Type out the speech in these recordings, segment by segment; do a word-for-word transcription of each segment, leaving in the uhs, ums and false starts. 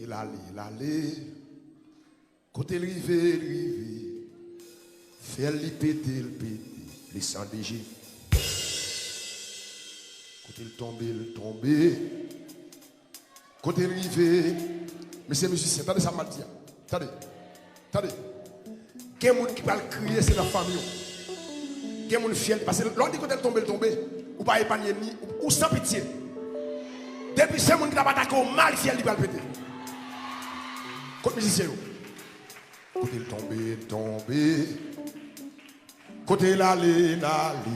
L ale, l ale. Kote l rive, l rive. Fyèl li pete, l pete. Le sang de Jésus. Kote l tonbe, l tonbe. Kote l rive. Mesye mizisyen, tande sa m ap di a. Tande. Tande. Gen moun ki pral kriye, se nan fanmi w. Gen moun fyèl, paske lè w di kote l tonbe, l tonbe, ou pa epanye ni, ou, ou san pitye. Depi se moun ki t ap atake w mal, fyèl li pral pete. Kot mizisyen yo? Kote l tonbe, l tonbe. Kote l ale, l ale.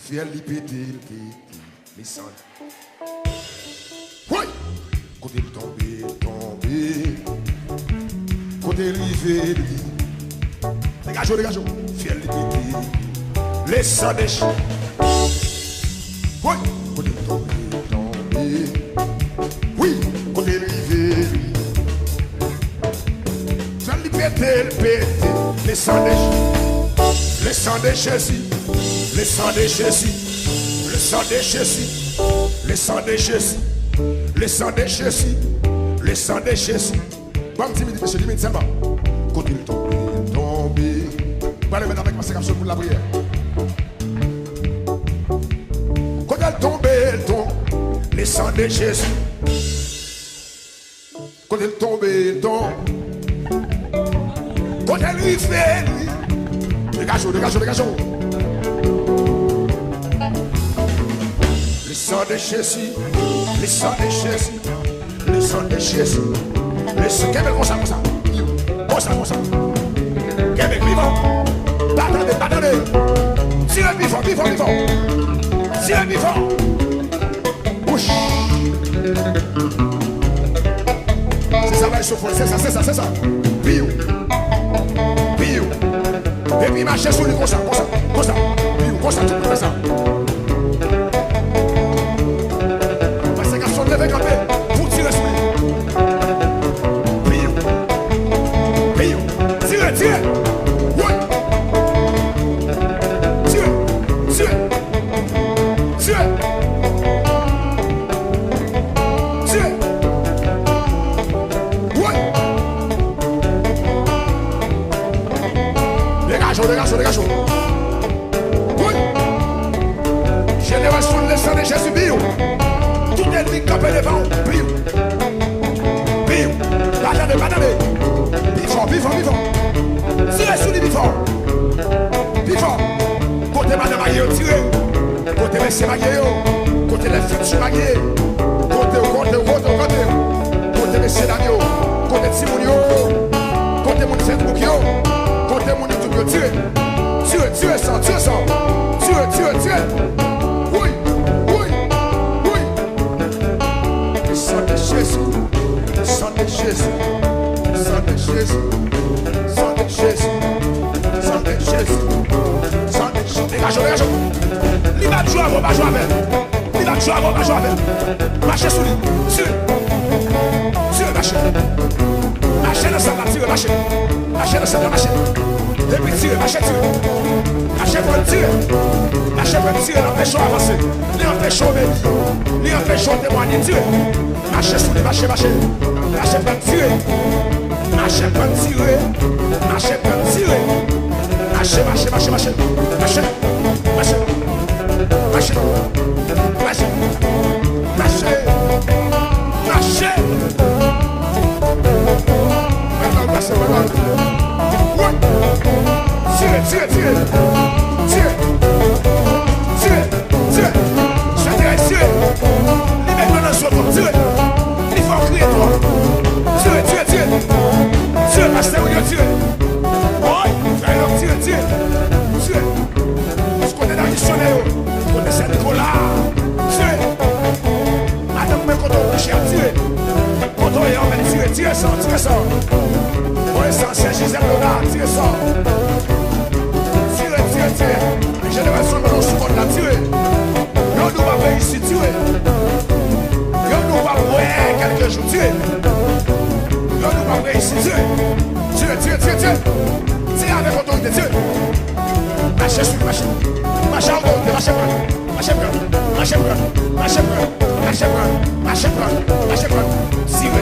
Fyèl li pete, l pete. Li san. Woy! Kote l tonbe, l tonbe. Kote l rive, li. Degaje w, degaje w. Fyèl li pete. Le sang de Jésus. Woy! Kote l tonbe, l tonbe. Wi! Kote l rive, li. Fyèl li pete, l pete. Le sang de Jésus. Le sang de Jésus. Le sang de Jésus. Le sang de Jésus. Le sang de Jésus. Le sang de Jésus. Le sang de Jésus. Ban m timid, mesye, timid sèlman. Kote l tonbe, l tonbe. Pale menm avèk pastè k ap sot pou lapriyè. Kote l tonbe, l tonbe. Le sang de Jésus. Kote l tonbe, l tonbe. Kote l rive, li. Degaje w, degaje w, degaje w. Le sang de Jésus, le sang de Jésus, le sang de Jésus. Le sang, kenbe l konsa, konsa. Konsa, konsa. Kenbe l vivan. Pa tande, pa tande. Tire pi fò, pi fò, pi fò. Tire pi fò. Wouch! Se sa bay sou fòl, se sa, se sa, se sa. Piw! Piw! Epi mache sou li konsa, konsa, konsa. Piw, konsa, tout fè sa. Pastè Gaston leve kanpe pou tire sou li. Piw! Piw! Tire, tire! Woy! Tire! Tire! Tire! Tire! Woy! Degaje w, degaje w, degaje w. Woy! Jenerasyon le sang de Jésus, piw! Tout ènmi kanpe devan w, piw! Piw! Pa tande, pa tande! Pi fò, pi fò, pi fò! Tire sou li pi fò! Pi fò! Kote madanm maye yo tire. Kote mesye maye yo. Kote lè fiti maye. Kote w, kote w, kote w, kote w. Kote mesye dam yo. Kote timoun yo. Kote moun Facebook yo. Kote moun YouTube yo tire. Tire, tire san, tire san. Tire, tire, tire. Woy, woy, woy. Le sang de Jésus, le sang de Jésus, le sang de Jésus, le sang de Jésus, le sang de Jésus, le sang de Jésus. Degaje w, degaje w. Li pa jwe avè w, pa jwe avè l. Li pa jwe avè w, pa jwe avè l. Mache sou li. Tire. Tire, mache. Mache nan sab la, tire, mache. Mache nan sab la, mache. Epi tire, mache, tire. Mache pran tire. Mache pran tire, l anpeche w avanse. Li anpeche w beni. Li anpeche w temwanye, tire. Mache sou li, mache, mache. Mache pran tire. Mache pran tire. Mache pran tire. Mache, mache, mache, mache. Mache. Mache. Mache. Mache. Mache. Mache. Mwen pral pase, mwen pral. Woy! Tire, tire, tire. Tire. Tire. Tire. Tire. Tire. Li met men nan zye w twòp. Tire. Li fè w kriye twòp. Tire, tire, tire. Tire, pastè William, tire. Woy! Frè Elòm, tire, tire. Tire. Kote nan misyonè yo? Kote Sè Nikola? Tire. Madanm mwen kote w kouche a, tire. Kote w ye an, men tire, tire san, tire san. Mwen san, Sè Jizèl Lona, tire san. Tire, tire, tire. Jenerasyon nou sou kòd la, tire. Yo di w p ap reyisi, tire. Yo di w p ap wè kèlke jou, tire. Yo di w p ap reyisi, tire. Tire, tire, tire, tire. Tire avèk otorite, tire. Mache sou li, mache. Mache a otorite, mache pran. Mache pran, mache pran, mache pran, mache pran, mache pran, mache pran. Tire,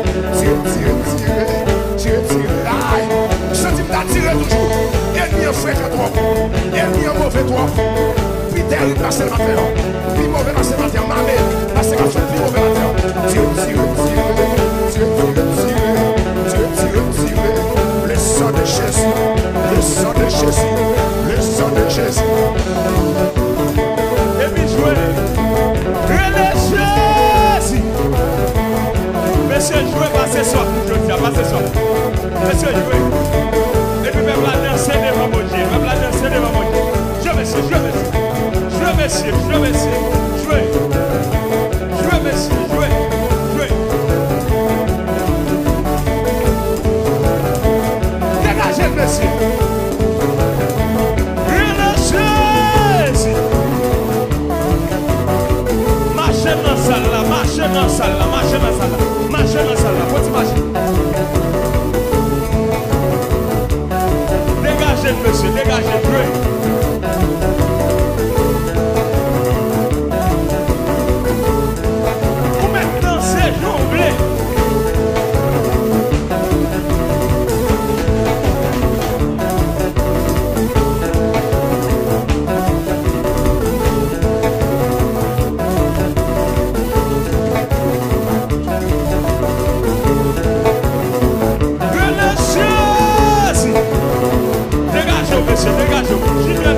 Tire, tire, tire, tire, tire. Ay! M santi m ta tire toujou. Ènmi an frekan twòp. Ènmi an move twòp. Pi tèrib pase l atè an. Pi move pase l atè an. Mame, pase l atè an. Pi move atè an. Tire, tire, tire. Tire, tire, tire. Tire, tire, tire. Le sang de Jésus. Le sang de Jésus. Le sang de Jésus. Epi jwe. Rele Jezi. Mesye, jwe, pase swa pou jodi a, pase swa. Mesye, jwe. Epi pèp la danse devan Bondye. Pèp la danse devan Bondye. Jwe, mesye, jwe, mesye. Jwe, mesye, jwe, mesye. Jwe. Jwe, mesye, jwe. Jwe. Degaje l, mesye. Rele Jezi. Mache nan sal la, mache nan sal la, mache nan sal la, mache nan sal la. Fò ti mache. Degaje l, mesye, degaje l, jwe. Ou mèt danse jan w vle. Rele Jezi! Degaje w, mesye, degaje w. Junior,